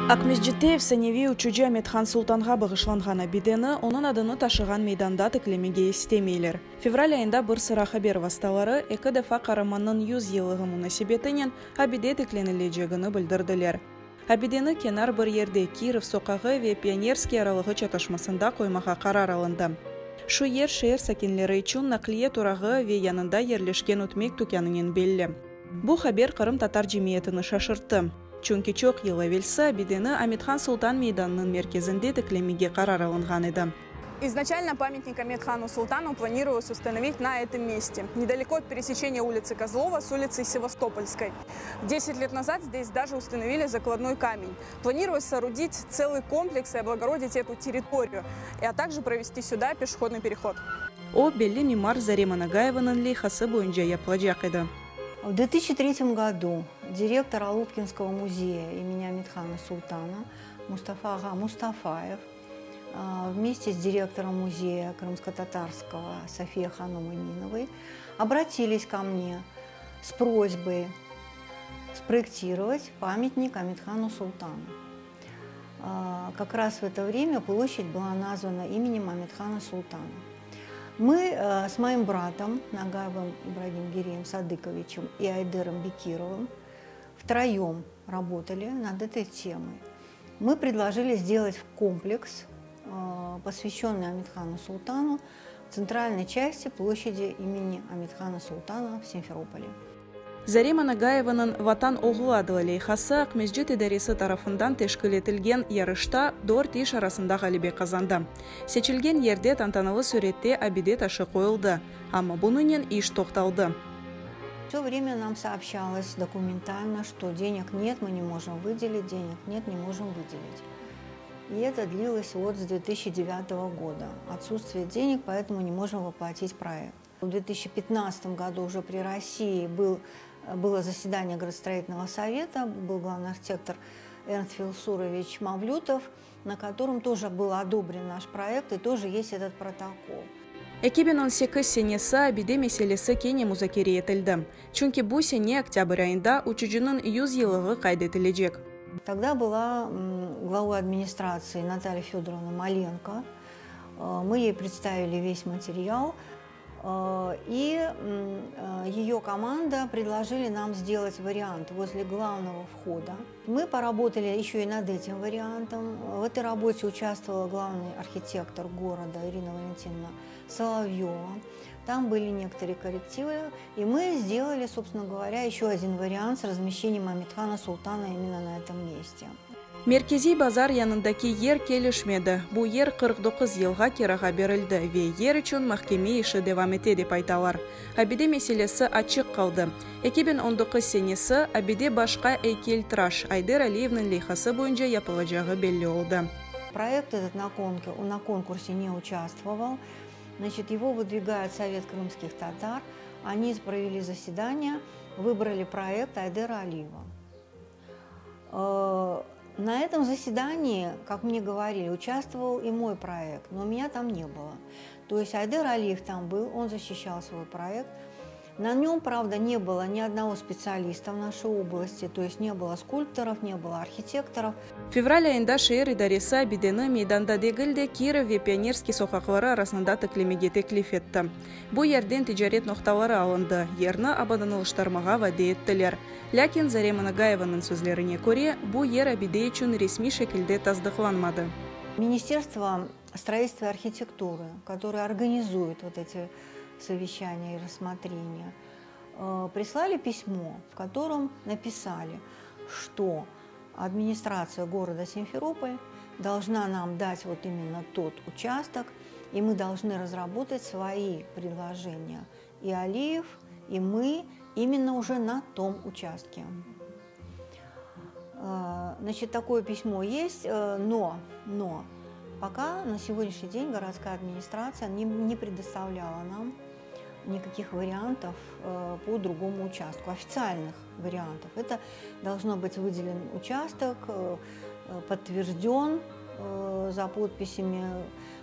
Aqmescitte efsaneviy uçucı Amethan Sultanğa bağışlanğan abideni onıñ adını taşığan meydanda tiklemege istemeyler. Fevral ayında bir sıra haber vastaları eki defa qaramannıñ 100 yıllığı munasebetinen abide tiklenilecegini bildirdiler. Abideni kenar bir yerde, Kirov soqağı ve Pionerskiy aralığı çatışmasında qoymağa qarar alındı. Şu yer şeer sakinleri içün naqliye turağı ve yanında yerleşken ötmek tükânınen belli. Bu haber qırımtatar cemiyetini şaşırttı. Çünki çoq yıl evelsi abideni Amethan Sultan meydanınıñ merkezinde tiklemege qarar alınğan edi. Изначально памятник Аметхану Султану планировалось установить на этом месте, недалеко от пересечения улицы Козлова с улицей Севастопольской. 10 лет назад здесь даже установили закладной камень. Планировалось соорудить целый комплекс и облагородить эту территорию, а также провести сюда пешеходный переход. O, belli mimar Zarema Nagayevanıñ leyhası boyunca yapılacaq edi. В 2003 году директор Алупкинского музея имени Аметхана Султана Мустафа Ага Мустафаев вместе с директором музея крымско-татарского Софией Ханум Эминовой обратились ко мне с просьбой спроектировать памятник Аметхану Султану. Как раз в это время площадь была названа именем Аметхана Султана. Мы с моим братом Нагаевым Ибрагим Гиреем Садыковичем и Айдером Бекировым втроем работали над этой темой. Мы предложили сделать комплекс, посвященный Аметхану Султану, в центральной части площади имени Аметхана Султана в Симферополе. Zarema Nagayevanıñ Vatan oğlu adlı leyhası Aqmescit idaresi tarafından teşkil etilgen yarışta dört iş arasında ğalebe qazandı. Seçilgen yerde tantanalı sürette abide taşı qoyuldı, amma bunıñnen iş toqtaldı. Все время нам сообщалось документально, что денег нет, мы не можем выделить, денег нет, не можем выделить. И это длилось вот с 2009 года. Отсутствие денег, поэтому не можем воплотить проект. В 2015 году уже при России был, было заседание градостроительного совета, был главный архитектор Эрнст Филсурович Мавлютов, на котором тоже был одобрен наш проект и тоже есть этот протокол. 2018 senesi abide meselesi kene muzakere etildi. Çünki bu sene oktâbr ayında uçucınıñ 100 yıllığı qayd etilecek. Тогда была главой администрации Наталья Федоровна Маленко. Мы ей представили весь материал. И ее команда предложили нам сделать вариант возле главного входа. Мы поработали еще и над этим вариантом. В этой работе участвовала главный архитектор города Ирина Валентиновна Соловьева. Там были некоторые коррективы, и мы сделали, собственно говоря, еще один вариант с размещением Аметхана Султана именно на этом месте. Merkeziy bazar yanındaki yer kelişmedi. Bu yer 49 yılğa kirağa berildi ve yer içün mahkeme işi devam ete dep aytalar. Abide meselesi açıq qaldı. 2019 senesi abide başqa eykeltıraş Ayder Aliyevniñ leyhası boyunca yapılacağı belli oldı. Проект этот на, на конкурсе не участвовал. Значит, его выдвигает Совет крымских татар. Они провели заседание, выбрали проект Айдера Алиева. На этом заседании, как мне говорили, участвовал и мой проект, но меня там не было. То есть Айдер Алиев там был, он защищал свой проект. На нем, правда, не было ни одного специалиста в нашей области, то есть не было скульпторов, не было архитекторов. Fevral ayında şeer idaresi abideni meydanda degil de Kirov ve Pionerskiy soqaqları arasında tiklemege teklif etti. Bu yerden ticaret noqtaları alındı, yerni abadanlaştırmağa vade ettiler. Lâkin Zarema Nagayevanıñ sözlerine köre, bu yer abide içün resmiy şekilde tasdıqlanmadı. Министерство строительства и архитектуры, которое организует вот эти совещания и рассмотрения, прислали письмо, в котором написали, что администрация города Симферополь должна нам дать вот именно тот участок, и мы должны разработать свои предложения. И Алиев, и мы именно уже на том участке. Значит, такое письмо есть, но пока на сегодняшний день городская администрация не предоставляла нам никаких вариантов по другому участку, официальных вариантов. Это должно быть выделен участок, подтвержден за подписями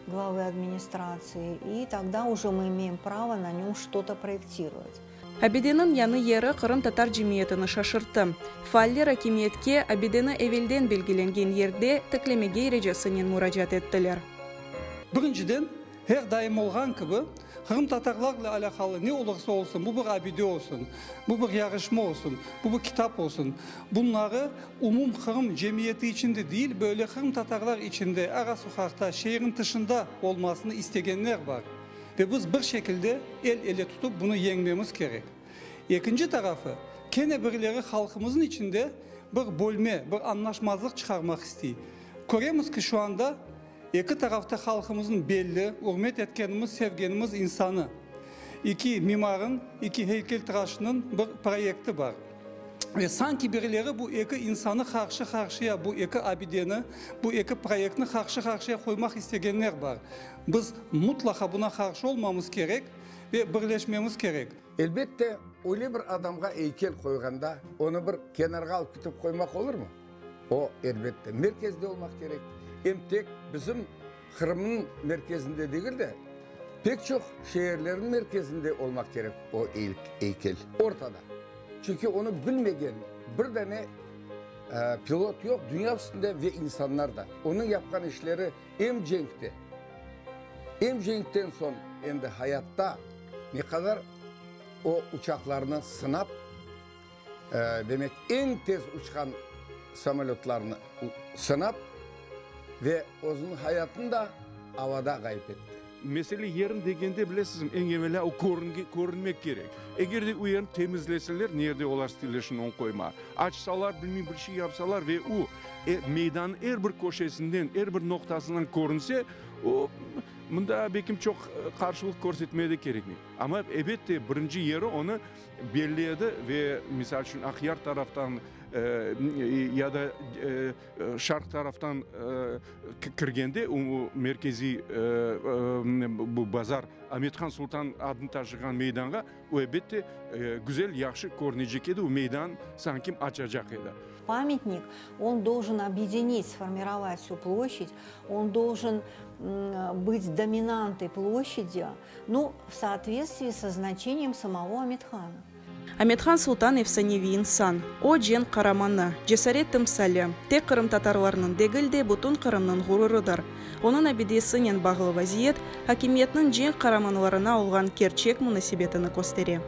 главы администрации, и тогда уже мы имеем право на нем что-то проектировать. Abideniñ yañı yeri qırımtatar cemiyetini şaşırttı. Faaller akimiyetke abideni evelden belgilengen yerde tiklemege ricasınen muracaat ettiler. Birinciden, her daim olğan kibi, qırımtatarlarle alâqalı ne olursa olsun, bu bir abide olsun, bu bir yarışma olsun, bu bir kitap olsun, bunları umum Qırım cemiyeti içinde değil, böyle qırımtatarlar içinde, ara soqaqta, şeerin tışında olmasını istegenler bar. Ve biz bir şekilde el-ele tutıp bunı yeñmemiz kerek. Ekinci tarafı, kene birileri halqımıznıñ içinde bir bölme, bir añlaşmazlıq çıqarmaq istey. Köremiz ki, şu anda eki tarafta halqımıznıñ belli, ürmet etkenimiz, sevgenimiz insanı, iki mimarıñ, iki heykeltıraşnıñ bir proyekti bar. Ve sanki birileri bu eki insanı qarşı-qarşıya, bu eki abideni, bu eki proyektni qarşı-qarşıya qoymaq istegenler bar. Biz mutlaqa buna qarşı olmamız kerek ve birleşmemiz kerek. Elbette, öyle bir adamğa eykel qoyğanda, onı bir kenarğa alıp ketip qoymaq olurmı? O, elbette, merkezde olmaq kerek. Em tek bizim Qırımnıñ merkezinde degil de, pek çoq şeerlerniñ merkezinde olmaq kerek o eykel, ortada. Çünki onı bilmegen bir dane pilot yoq dünya üstünde ve insanlar da. Onıñ yapqan işleri em cenkte, em cenkten soñ endi hayatta ne qadar o uçaqlarnı sınap, demek, eñ tez uçqan samolötlarnı sınap ve özüniñ hayatını da avada ğayıp etti. Mesele yerin degende, bilesizmi, eñ evelâ o körünmek kerek. Eger de o yerini temizleseler, nerde olar stilleşini onı qoyma, açsalar, bilmeyim, bir şey yapsalar ve o meydannıñ er bir köşesinden, er bir noqtasından körünse, o, mında belkim çoq qarşılıq körsetmeye de kerekmey. Amma, ebette, birinci yeri onı belli edi ve, misal içün, Aqyar taraftan ya da şarq taraftan kirgende, merkeziy bu bazar Amethan Sultan adını taşığan meydanğa, o, elbette, güzel, yahşı körünecek edi, o meydan sanki açacaq edi. Pamятник, он должен объединить, сформировать всю площадь, он должен быть доминантой площади, ну, в соответствии со значением самого Аметхана. Amethan Sultan efsaneviy insan. O, cenk qaramanı, cesaret timsali, tek qırımtatarlarnıñ degil de, bütün Qırımnıñ ğururıdır. Onıñ abidesinen bağlı vaziyet, akimiyetniñ cenk qaramanlarına olğan kerçek munasebetini köstere.